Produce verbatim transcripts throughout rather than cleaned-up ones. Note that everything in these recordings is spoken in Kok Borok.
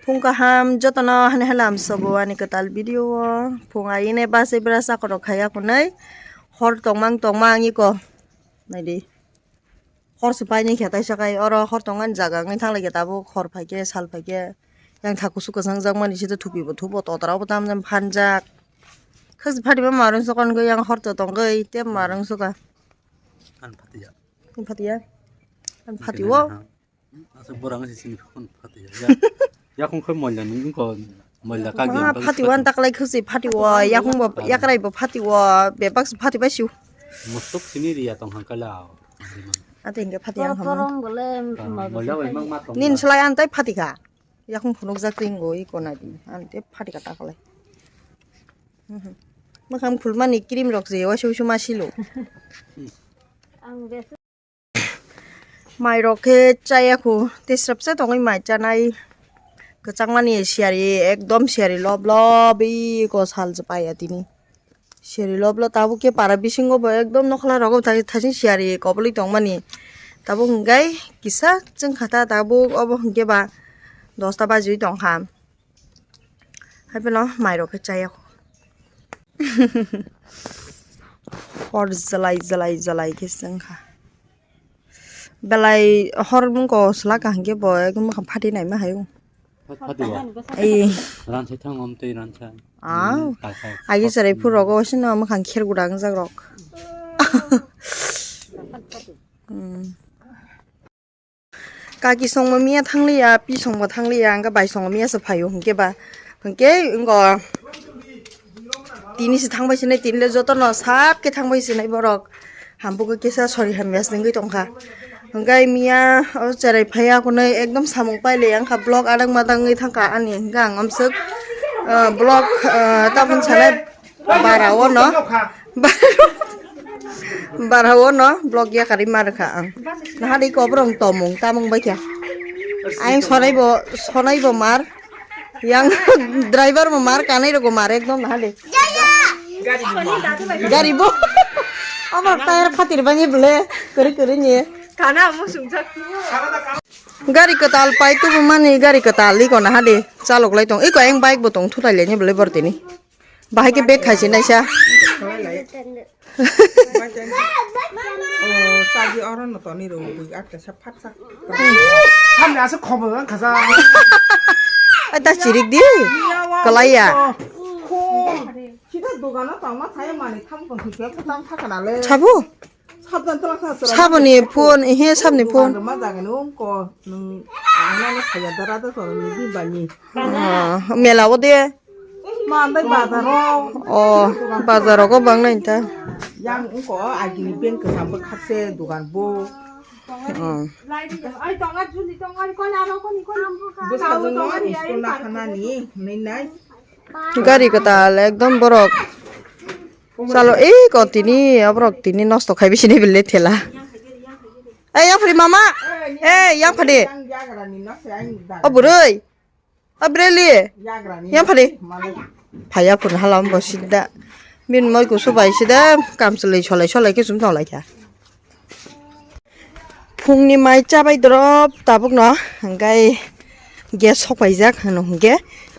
Phung kaham jotono hani halam sobo ani kwtal video o. Phung aine bachai bwrasa kotor khaya kunai. Hor tongmang tongmang iko. Naidi. Hor se paini khe taisa kai oro hor tongmani jaga wngwi thanglai khe tabuk hor phaikhe sal phaikhe. Yang thakusu kwchang jakmani side thupi bo thubo totra bo tamjani phanjak. Khasi phati ba marung sokon gwi yang hor to tongwi te marung soka. Ang phatiya. Ang phatiya. Ang phatiwo. Aswk borok wngse chini phone phatiya. Ya, yakung khoi moila nung ko moila ka gen. Phatiwan taklai khusi phatiwo, yakung bo yakrai bo phatiwo, bebak phati bai siu. Musuk sini riya tong hangkala. Ate hingke phati yang hamo. Moila bai mang ma tong. Nin slai an tai phati kha. Yakung phunuk jak tinggo i kona di. An te phati kha taklai. Makhang phulmani cream rok je wa shu shu ma silo. Ang Mai rok khe chaya khu, tei srapsa tongwi mai chanai. Kwchangmani siyari, ekdom siyari lob lob, iko sal se paiya tini. Siyari lob lob, tabuk khe para bisingo bo ekdom nokhla rogo thai-, thaising siyari kobolwi tongmani. Tabuk hwnkhe kisa chwngkha ta, tabuk obo hwnkhe ba dosta bajiwi tongkha. Hai phano mai rok khe chaya khu. Hor jalai jalai jalai khe chwngkha. Belai hor mungko swlak kaham khe bo ekdom bwkha phati naima hai o. Phat-, phati o. Ei. Ran sai thang om tei ran sai. Ah. Hmm, kai sai. Agi sarai phur rogo sino mwkhang kher guda wngjak rok. Hmm. Kaki songbo miya thangliya, pi songbo thangliya, hwnkhe bai songbo miya se phaio, hwnkhe ba, hwnkhe wngko tini se thangbai sinai, tini le jotono sap khe thangbai sinai borok, hambugo kisa sori hamya se wngwi tongkha, hwnkhe miya o cherai phaiya kunui ekdom samung paile wngkha, vlog adang madang wngwi thangkha ani, hwnkhe ang omswk, ah, vlog, ah, tabun sanai. Bara o no. Bara o no vlog ya kari mar kha ang. Naha de ko borong tomung tamung bai kha. Aing sonai bo, sonai bo mar. Yang driver bo mar, kanai rok bo mar ekdom naha de. Gari bo. Amar tayar khatir bani bole. Kari kari ni. Kana musung jak. Gari kwtal pai tubu mani gari kwtal iko naha de. Chalok lai tong. Iko aing bike bo tong thutai le ni bole bor tini. Bahai khe bag khaisi naisa. Oh, sagi oro no toni ro, bui atte sa phat sa. Samne asa khobo ang khasa. Ai ta chirik di. Kalai ya. Sida dogano tangma saya mani tham kon thik ya tam thakana le. Sabo? Sabdan tala kha sura. Saboni phone, ehe, sabni phone. Roma jaga ni ongko, nung, ano saya dara da soro ni di bani. Ah, mela o de. Mandai bazar o. Oh, bazar o ko bang nai ta. Yang ongko, agi ni bank kesam bo khapse dugan bo. Oh. Bwsa jongno school na khana ni, nai nai. Gari kwtal ekdom borok. Chalo, ei, ko tini, oborok tini nosto khai bisi ni bile thela. Ei, yang phadi mama. Ei, yang phadi. O bwrwi. O bwrwi li. Yang phadi. Phaya phun halam bo sida. Bin moi kusu bai sida. Kam chalai solai solai ke sum tong lai kha. Phungni mai chabai drop tabukno, hwnkhe gas sok paijak hwno hwnkhe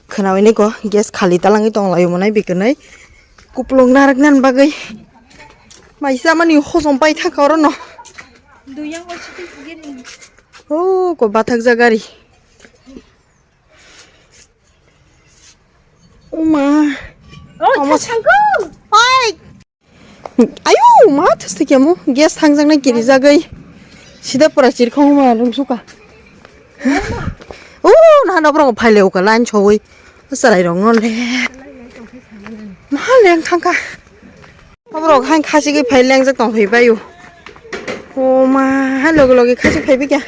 khwnaui niko gas khali talangwi tonglaio mwnai bikinwi kuplung narwknani bagwi mai chamani hojom paithakha orono. Oh, ko bathakjak gari. Oma. Oi, omo thangkho. Oi. Ayu, ma thas thik yamo. Gas thangjak nai kiri jagwi. Sida pura chirkhong ma rung suka. Oh, na na bro phai le uka line choi. Sarai rong non le. Ma le thangka. Oborok hain khachigwi phai lengjak tong phai bai o. O ma, hai loge loge khachik phai bikya.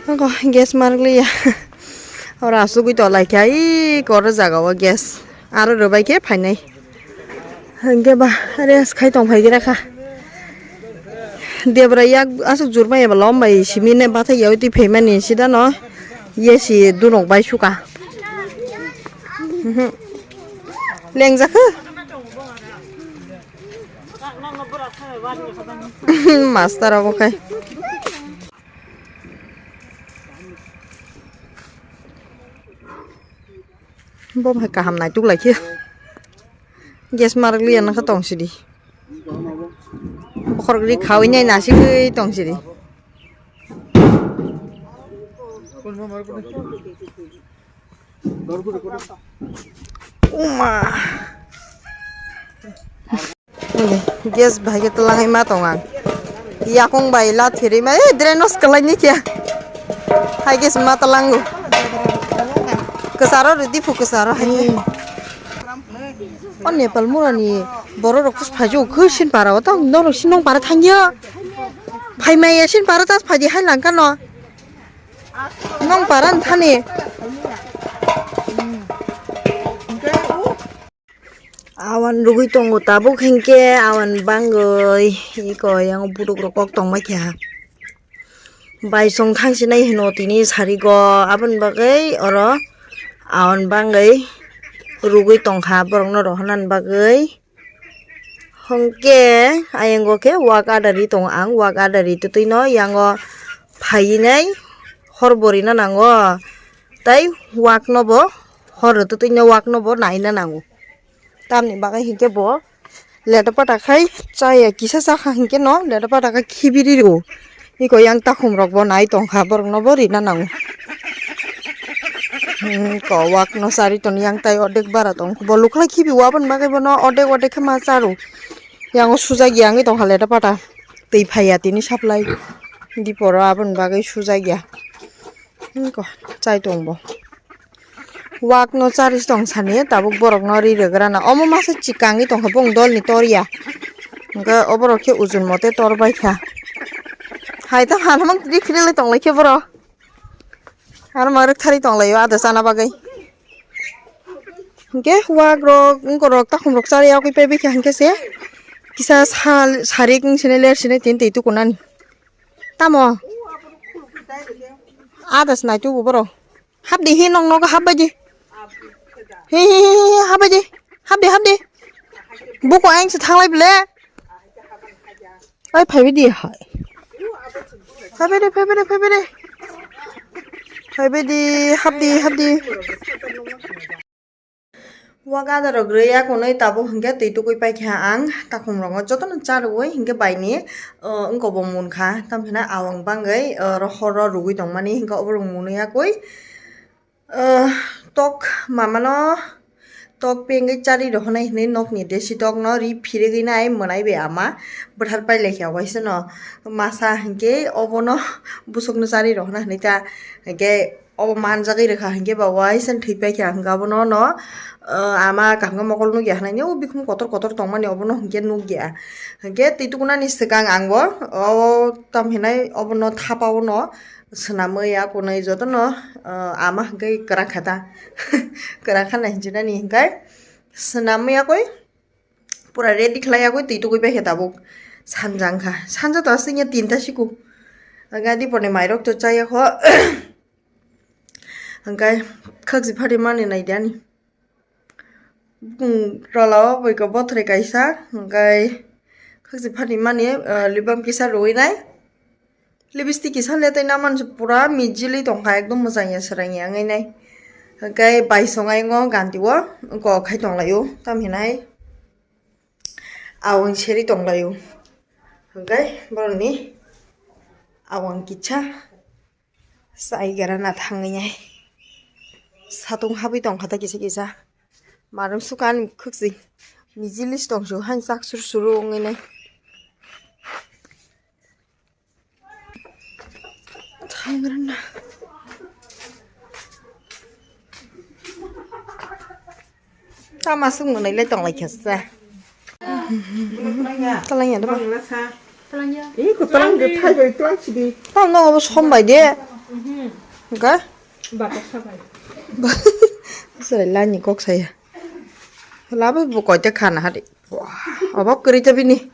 Nokho gas marwk liya. Oro asugwi tong lai kha, ih, koro jaga o gas. Aro rwbai khe phainai. Hwnkhe ba rest khai tong phai gira kha. Debra yak aswk jurma eba lom bai simi ne bathai yaui twi phaimani sida no. Ye si dunok bai suka. Mhm. Lengjak khe. Master obo khai. Bo hai kaham naituk lai khe. Gas marak liya nang kha tong sidi. Bokhorok ri khawi nai nasigwi tong sidi. Uma. Gas bai khe twlangwi ma tong ang. Yakung bai la thiri ma, eh, drain no swkalai ni kya. Hai gas ma twlango. Kwcharo rwdi phu kwcharo hai. O Nepal mura ni borok rok phai jok khe sin para o tang norok sin nong para thangya. Phai maya sin para tas phai di hai langka no. Nong para thani. Awan rugui tongo tabuk hinkhe awan bangwi iko yang buduk rok kok tongma kha. Bai song thangsinai hino tini sarigo aboni bagwi oro awan bangwi rugui tongkha borokno rohornani bagwi. Hwnkhe ayang o khe wak adari tongo ang, wak adari twtwi no yang o phaiwi nai hor bo rina nango tei wak no bo hor twtwi no wak no bo naina nango. Tamni bagwi hinkhe bo leto pata khai chaya kisa chakha hinkhe no leto pata khai khibiri rwo. Iko yang takhum rok bo nai tongkha borok no bo rina nango. Hmm, ko wak no chari ton yang tai ordek bara tong bo lukhlai khibi o aboni bagwi bono ordek ordek khe ma charo. Yang o sujak yang tongkha leto pata twi phaiya tini supply diporo aboni bagwi sujak ya. Hmm, ko chai tong bo. Wak no chari tong sani tabuk borok no ri rwgrana. Omo masa chikangwi tongkha bong dol ni tor ya. Hwnkhe oborok khe ujun mote tor bai kha. Hai ta hanamang ri khirili tong lai khe borok. Aro ma rwk thari tong lai o ada chana bagwi. Hwnkhe wak rok wngkor rok takhum rok chari yagwi paibai kha hwnkhe se kisa sal sarik wng sini ler sini tini twi tukunani. Tamo? Ada se nai tubu borok. Hapdi hi nong nogo hapbaidi. Hi hi hi hi hapbaidi. Hapdi hapdi. Buko aing se thanglai bole. Ai phaibaidi hai. Phaibaidi phaibaidi phaibaidi. Phaibaidi hapdi hapdi. Wak ada rok rwi ya kunui tabuk hinkhe twi tukui paikha ang takhum rongo jotono charwi hinkhe baini wngkok bo munkha tamhinai awang bangwi rohor rw rwgwi tongmani hinkhe oborog munu yakwi tok mamano tok pengwi chari rohonai hinwi nokni desi tok no ri phirigwi nai mwnai bai ama bwthar pailaikha waisano masa hinkhe obono bwswkno chari rohona hinwi ta hinkhe. Obo manjagwi rwkha hinkhe ba waisa thwi paikha hwnkhe abono no ama kaham khe mokol nukya hwnwi o bikhum kotor kotor tongmani obono hinkhe nukya hinkhe twi tukunani swkang ang bo o tamhinai obono thapa o no swnamwi ya kunui jotono ama hinkhe kwrak kha ta kwrak kha nai hinjinani hinkhe swnamwi yakui pura ready khlai yakui twi tukui paikha tabuk sanja wngkha sanja to aswk ya tinta siku hinkhe diporni mairok to chaya kho. Hwnkhe khakchi phari mani naidi ani. Bwkhwng tola o boiko bothorwi kaisa, hwnkhe khakchi phari mani, ah, lip balm kisa rwui nai. Lipstick kisa le tei naman se pura mijili tongkha, ekdom mwchang ya, swrang ya wngwi nai. Hwnkhe baisong ayung o ganti o kok khai tonglaio, tamhinai awang seri tonglaio. Hwnkhe borokni awang kisa. Chai gara na thangwi nai. Satung habwi tongkha ta kisa kisa. Marung suka ani khwksi. Mijili si tong su hain sak suru suru wngwi nai. Thang gara na. Tama sung nai le tong lai kha sa. Talang ya daba. Ih, ko talang de thai bai talang sidi. Tam no obo som bai de. Ga? Bata sabai. Sere lani kok saya. Labu bu koi te khana hari. Wah, obo kuri te bini.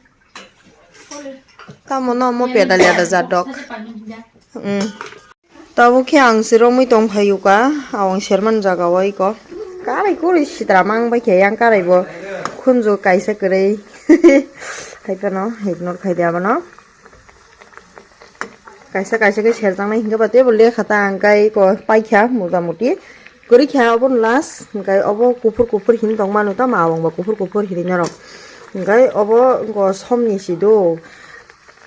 Tamo no mo pedal ya da jadok. Hmm. Tabuk khe ang se romwi tong phaiyuka, awang sermani jaga o iko. Karai kuri sitra mang bai khe yang karai bo khunju kaisa kwrwi. Hai phano ignore khai di abono. Kaisa kaisa khe serjaknai hinkhe ba teibo lekha ta ang kai iko paikha motamuti. Kwrwi kha obo last, hwnkhe obo kuphur kuphur hini tongmano, tamo awang bo kuphur kuphur hini norok. Hwnkhe obo wngkha somni si do,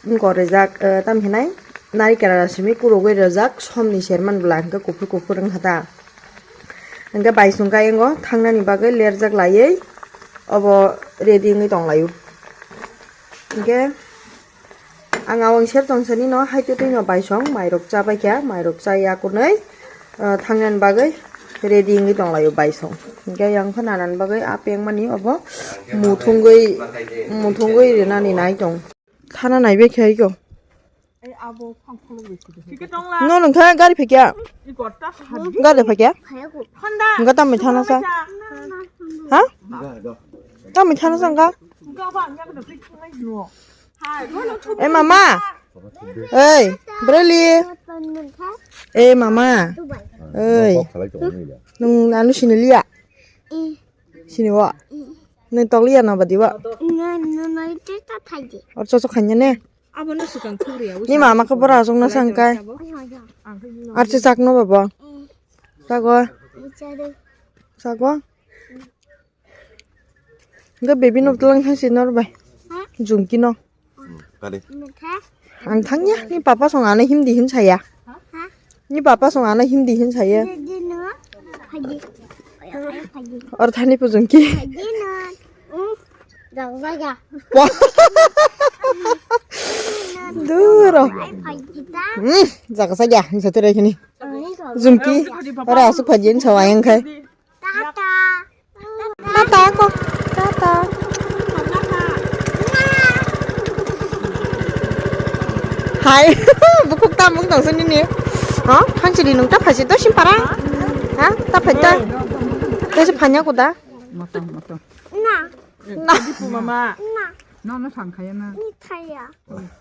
wngkha rijak, eh, tamo hinai narikel simi kurugwi rijak, somni serman bwla hwnkhe kuphur kuphur wngkha ta. Hwnkhe baisong khe ayang o thangnani bagwi lerjak laiwi obo ready wngwi tong laio. Hwnkhe ang awang ser tong sani no hai twi twi no baisong mairok cha bai kha, mairok cha ya kunui, ah, thangnani bagwi ready wngwi tong laio baisong. Hwnkhe yang khe nanani bagwi a peng mani obo muthungwi, muthungwi rinani nai tong. Thana nai bai khe aiko. No nung kha gari phai kya? Gari phai kya? Hwnkhe tamo thana sa? Ha? Tamo thana sa wngkha? Eh, mama. Ei, Breli. Eh, mama. Ei. Nung anu sini liya? Sini wa? Nung tok liya na badi wa? Or chochok khanya ne? Ni mama khe bora aswk na sang kai. Ar se sak no babo. Sago. Sago. Hwnkhe baby no tlang thang si nor bai. Jumki no. Kali. Ang thangya, ni papa song ano Hindi hin saya. Ni papa song ano Hindi hin saya. Or thani pu Jumki. Duro. Hmm, jaga saja, bisa tu rai kini. Jumki, ora asuk phaji ni sawa yang khai. Tata ko, tata. Hai, bukuk tamung tong sini ni. Ha, hanchi di nung ta phaji to simpara. Ha, ta phaji ta. Tesi phanya ko da. Motong, motong. Na. Na. Mama. Na. No, no, sang khaya na. Ni khaya.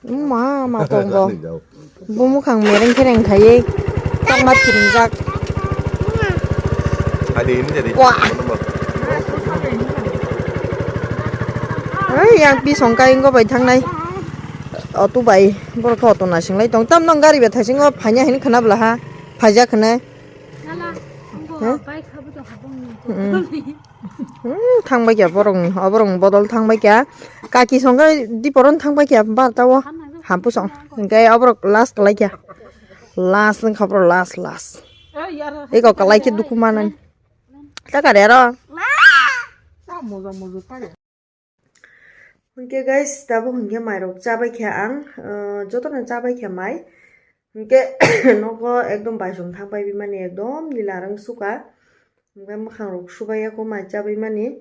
Ma, ma tong bo. Bumu khang mereng khereng khayei. Tangma thiringjak. Adi ini jadi. Wah. Ei, yang pi songkai engko bai thangnai. Auto bai, borok khe auto nasinglai tong. Tam nang gari bai thasingo phanya hin khna bwla ha. Phaijak khna. Nala, engko bai khabu to habang ni. Hmm, thangbai kya borok ni, oborok ni bodol thangbai kya. Kaki songkhe diporon thangbai kya barta o. Hampu song. Hingke oborok last kalai kya. Last wngkha borok last, last. Eko kalai khe dukhu manan. Ta kare aro. Hingke guys, tabuk hingke mairok chabai kha ang, ah, jotono chabai kha mai. Hingke nogo ekdom baisong thangbai bimani ekdom nila rang suka. Hingke mwkhang rok subai ya ko mai chabai mani.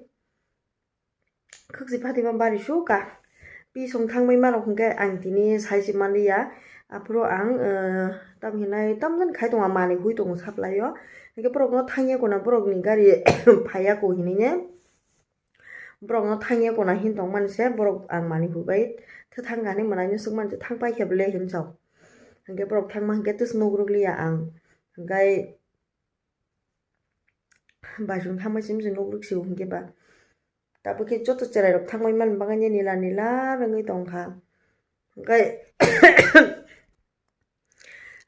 Khwksi phatima bari suka. Pisong thangbai marok hingke ang tini saisi manliya. Aphuru ang, ah, tam hinai tamjani khai tongo manwi hui tongo saplaio. Hingke borokno thangya kona borokni gari phaiya ko hinui ne. Borokno thangya kona hin tongmani se borok ang manwi hubai thwthang gani mwnaino swngmani se thang paikhe bwle hinwi sao. Hingke borok thangma hingke tus nugrukliya ang. Hingkai baisong thangbai simi se nugruk sio hingke ba. Tabuk khe joto cherai rok thangbai mani bagwi nila nila rwngwi tongkha. Hingkai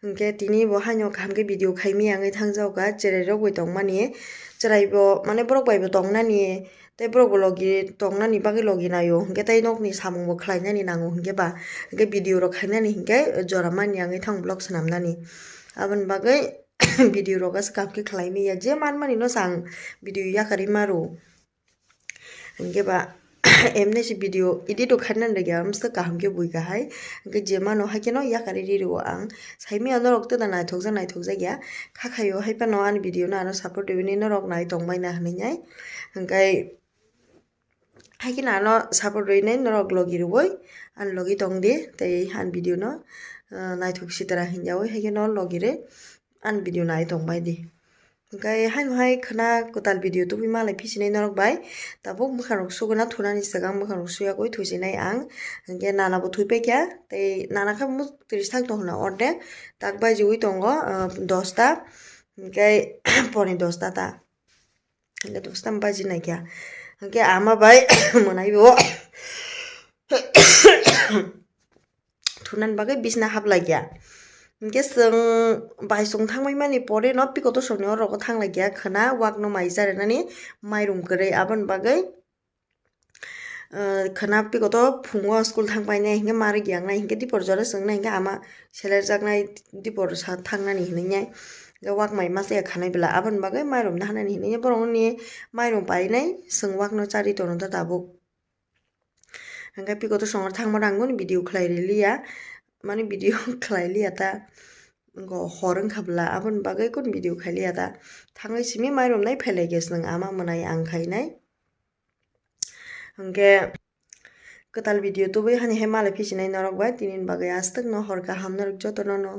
Hingke tini bo haino kaham khe video khaimya wngwi thangjago, cherai rok bai tongmani, cherai bo mane borok bai bo tongnani, tei borok bo logi tongnani bagwi logi naio, hingke tei nokni samung bo khlainani nango, hingke ba hingke video rok khainani hingke jora manya wngwi thango vlog swnamnani. Aboni bagwi video rok aswk kaham khe khlaimya, je manmani no se ang video yakarwi maro. Hingke ba, emni se video edit rok khaina nangya, amsa kaham khe bui kahai. Hingke je mano hai kheno yakarwi ri rwo ang. Saimanya norok tei da naithokjak naithokjak ya. Kha khaio hai phano ani video no ano support rwini norok nai tongbai na hinui nai. Hingke hai kheno ano support rwinai norok logi rwui ani logi tong di tei ani video no, ah, naithok sitara hinjaui hai kheno logi rwi ani video nai tongbai di. Hingke haino hai khwna kwtal video tubui malai phisinai norok bai. Tabuk mwkhang rok suguna thunani swkang mwkhang rok suyakui thusinai ang. Hingke nana bo thupekya tei nana khe muk tris thang tongna ordek tak bajiui tongo, ah, dosta. Hingke poni dosta ta. Hingke dosta baji naikha. Hingke ama bai mwnai bo thunani bagwi bisna haplaikya. Hinkhe chwng baisong thangbai mani pore no pikoto songni oro thanglaikha khwna wakno mai charinani mairum kwrwi aboni bagwi. Khwna pikoto phungo school thangpainai hinkhe mari giyangnai hinkhe dipor jora chwngnai hinkhe ama selerjaknai dipor sa thangnani hinwi nai. Hinkhe wakmai masa ya khanai bwla aboni bagwi mairum nahanani hinwi borokni mairum painai chwng wakno chari tono ta tabuk. Hinkhe pikoto songor thangma rangoni video khlai riliya, mani video khlai liya ta. Go hor wngkha bwla aboni bagwi kun video khailiya ta. Thangwi simi mairum nai phailai gas nang ama mwnai ang khainai. Hinkhe kwtal video tubui hani hai malai phisinai norok bai tini bagwi aswk no hor kaham norok jotono no.